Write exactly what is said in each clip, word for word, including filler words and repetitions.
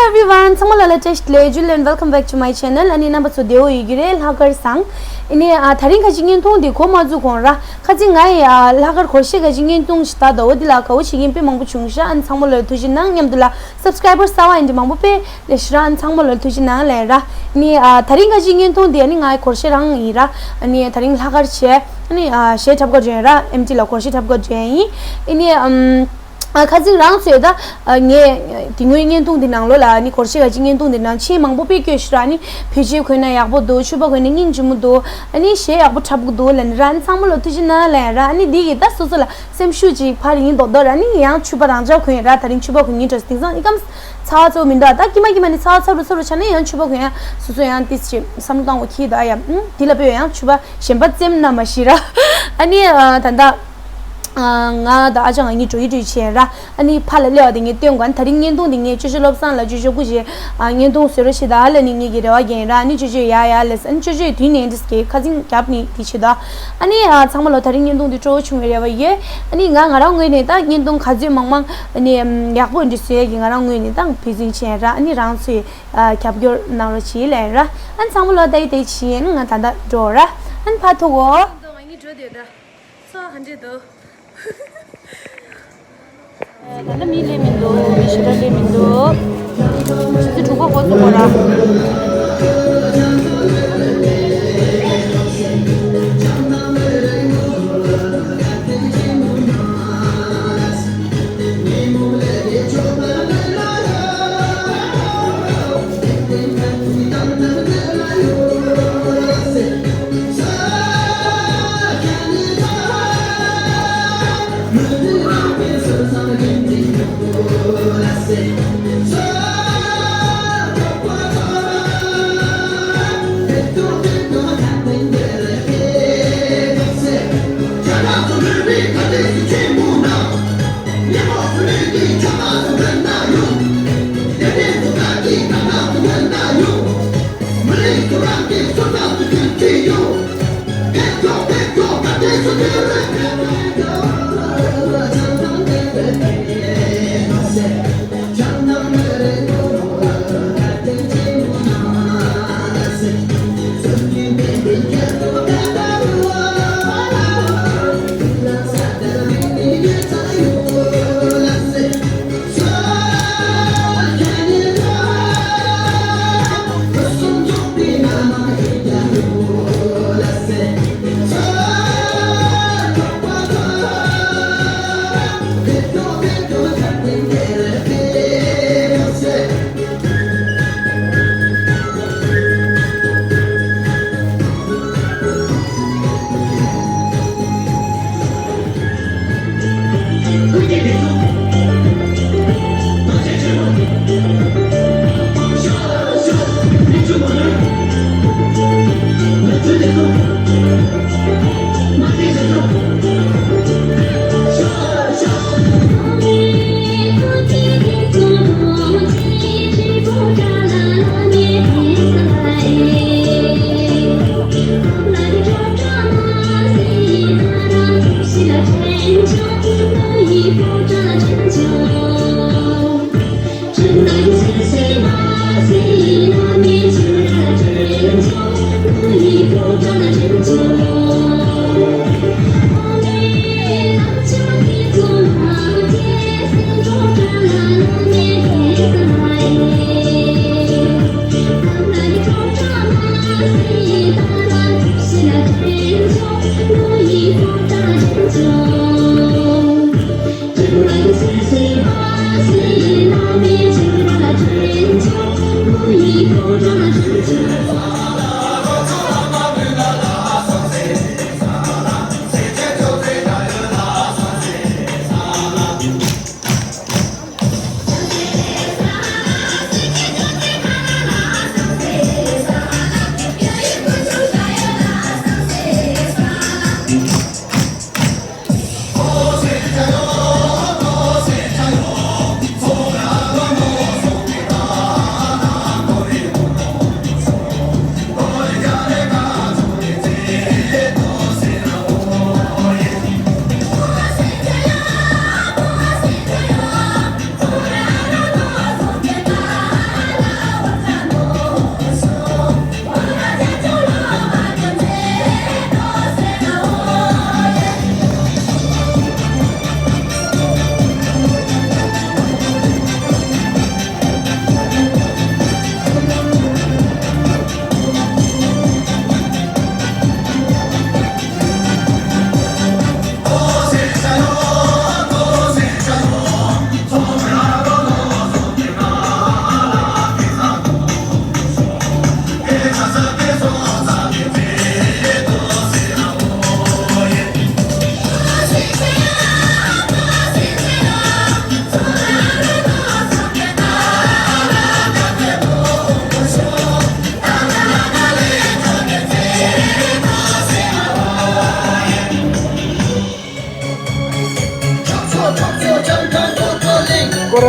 Everyone, ཚང་མ་ལ་ལ་བཀྲ་ཤིས་བདེ་ལེགས། Welcome back to my channel. ཨ་ནི་རྣམ་པ་ཚོ་བདེ་པོ་ཡོད་ཀྱི་རེད། ལྷག་དཀར་བཟང་། ཨ་ནི་ཨ་ད་རིང་ཁ་ཅིག་བརྙན་ཐུང་འདི་གོ་མ་བཅུག་གོང་ར། ཁ་ཅིག་ང་ཡི་ཨ་ལྷག་དཀར་སྒོར་གཞས་ཁ་ཅིག་བརྙན་ཐུང་ཞིག་ལྟ་འདུག་འོ་འདི་ལ་དགའ་པོ་བྱེད་མཁན་དཔེ་མང་པོ་བྱུང་ཤག་ཨ་ནི་ཚང་མ་ལ་ཐུགས་རྗེ་གནང་། མཉམ་དུ་ལ་subscriber་གསར་པ་ཡིན་དེ་མང་པོ་དཔེ་ལས་ཤི་ར། ཨ་ནི་ཚང་མ་ལ་ཐུགས་རྗེ་གནང་ལབ་ར། ཨ་ནི་ཨ་ད་རིང་ཁ་ཅིག་བརྙན་ཐུང་འདི་ཨ་ནི་ང་ཡི་སྒོར་གཞས་རང་ཡིན་ར། ཨ་ནི་ད་རིང་ལྷག་དཀར་བྱས། ཨ་ནི་ཨ་གཞས་འཁྲབ་གར་འགྲོ་ཡིན་ར། ཨེམ་ཊི་ལ་སྒོར་གཞས་འཁྲབ་གར་འགྲོ་ཡིན། ཨ་ནི་ཨམ། ཨ་ཁ་ཅིག་རང་ཚོས་ད་ཨ་ངས་དེ་སྔོན་བརྙན་ཐུང་དེ་ནང་ལོགས་ལ་ཨ་ནི་སྒོར་གཞས་ཁ་ཅིག་བརྙན་ཐུང་དེ་ནང་མཆན་མང་པོ་དཔེ་བཀོད་ཤི་ར། ཨ་ནི་བེད་སྤྱོད་གོན་ན་ཡག་པོ་འདུག་ཕྱུ་པ་གོན་ན་སྙིང་རྗེ་མོ་འདུག་ཨ་ནི་གཞས་ཡག་པོ་འཁྲབ་གི་འདུག་ལབ་ནི་ར། ཨ་ནི་ཚང་མ་ལ་ཐུགས་རྗེ་གནང་ལབ་ཡ་ར། ཨ་ནི་འདི་གིས་ད་སོ་སོ་ལ་སེམས་ཤུགས་ཅིག་འཕར་ཡིན་མདོག་མདོག་ར། ཨ་ནི་ཡང་ཕྱུ་པ་རང་འཇགས་གོན་ཡ་ར། ད་རིང་ཕྱུ་པ་གོན་ཡིན་འགྲོ། དེང་སང་ཨི་ཀམ་ཚ་བ་གཙོ་བོ་མི་འདུག་ད་ཀྱི་མ་ཀྱི་མ་ནི་ཚ་བ་ཚ་རུ་ཚ་རུ་ཆགས་ན་ཡང་ཕྱུ་པ་གོན་ཡ། སོ་སོ་ཡང་ཏིས་ཅིག་བསམ་བློ་བཏང་བ་ཁྱི་ད་ཡ། ཨུམ་དེ་ལ་དཔེ་ཡང་ཕྱུ་པ་གཞན་པ་བཙེམ་ན་མ་ཤི་ར། ཨ་ནི་ཨ་ད་ད་ཨ་ང་དང་ཨ་ཅག་ང་གཉིས་འགྲོ་ཡི་འགྲོ་ཡི་བྱས་ར། ཨ་ནི་ཕར་ལ་སླེབས་པ་དེ་ངས་སྟོན་དགོས། ཨ་ནི་ད་རིང་བརྙན་ཐུང་དེ་ངས་ཅོ་ཅོ་བློ་བཟང་ལ་ཅོ་ཅོ་སྐུ་མཁྱེན་ཨ་བརྙན་ཐུང་བཟོ་རོགས་བྱེད་དང་ལབ་ནི་ངེད་ཀྱི་རེ་བ་རྒྱག་ཡིན་ར། ཨ་ནི་ཅོ་ཅོས་ཡ་ཡ་ལབ། ཨ་ནི་ཅོ་ཅོས་དུས་ནས་འདི་སྐད་ཁ་སང་རྒྱབ་ནི་དེ་བྱེད་དོ། ཨ་ནི་ཨ་ཚང་མ་ལ་ད་རིང་བརྙན་ཐུང་དེ་སྤྲོ་བོ་བྱུང་བའི་རེ་བ་ཡོད། ཨ་ནི་ང་ང་རང་ངོས་ནས་ད་བརྙན་ཐུང་ག་ཚོད་མང་མང་ཨ་ནི་ཡག་པོ་འདི་བཟོ་ཡ་གི་ང་རང་ངོས་ནས་ད་འབད་བརྩོན་བྱས་ར། ཨ་ནི་རང་ཚོས་ཨ་རྒྱབ་སྐྱོར་གནང་རོགས་བྱེད་ལབ་ཡིན་ར། ཨ་ནི་ཚང་མ་ལ་ད་ཡི་དེ་བྱེད་ཡིན། ང་ད་ལྟ་འགྲོ་ར། ཨ་ནི་ཕར་ཐུག་གོ། ང་གཉིས་འགྲོ་བསྡད་ད། ཚོ་ག་འདྲས་འདུག་ད་ལྟ་མི་སླེབས་མི་འདུག་མི་ཞེ་དྲག་སླེབས་མི་འདུག་ཆུ་ཚོད་དྲུག་པ་འགོ་ཚུགས་པ་ར།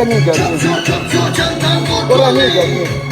གཉིས་རྒྱག་གི། སྐོར་ར་གཉིས་རྒྱག་གི།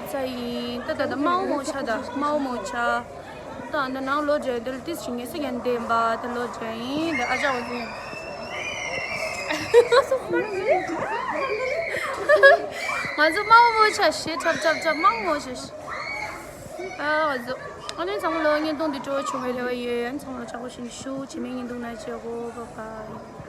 ཚ་ཡིན། ད་ད་ད་མའོ་མོ་ཆ་ད་མའོ་མོ་ཆ། ད་ཨ་ད་ནང་ལོ་རྒྱུས་འདི་ལ་ཏིས་ཞིག་ངེས་སུ་ཡན་དེ་འབའ་ད་ལོ་རྒྱུས་ཡིན། ད་ཨ་ཅག་བ་ཟིན། ང་ཚོ་མའོ་མོ་ཆ་ཤི། ཁྲབ་ཁྲབ་ཁྲབ་མའོ་མོ་ཆ་ཤི། ཨ་ང་ཚོ་ཨ་ནི་ཚང་མ་ལོ་བརྙན་ཐུང་འདི་སྤྲོ་བྱུང་བའི་རེ་བ་ཡོད། ཨ་ནི་ཚང་མ་ལོ་ཅག་པོ་ཞིག་ཞུ། ཇི་མའི་བརྙན་ཐུང་ན་བྱེད་གོ། བ་བ།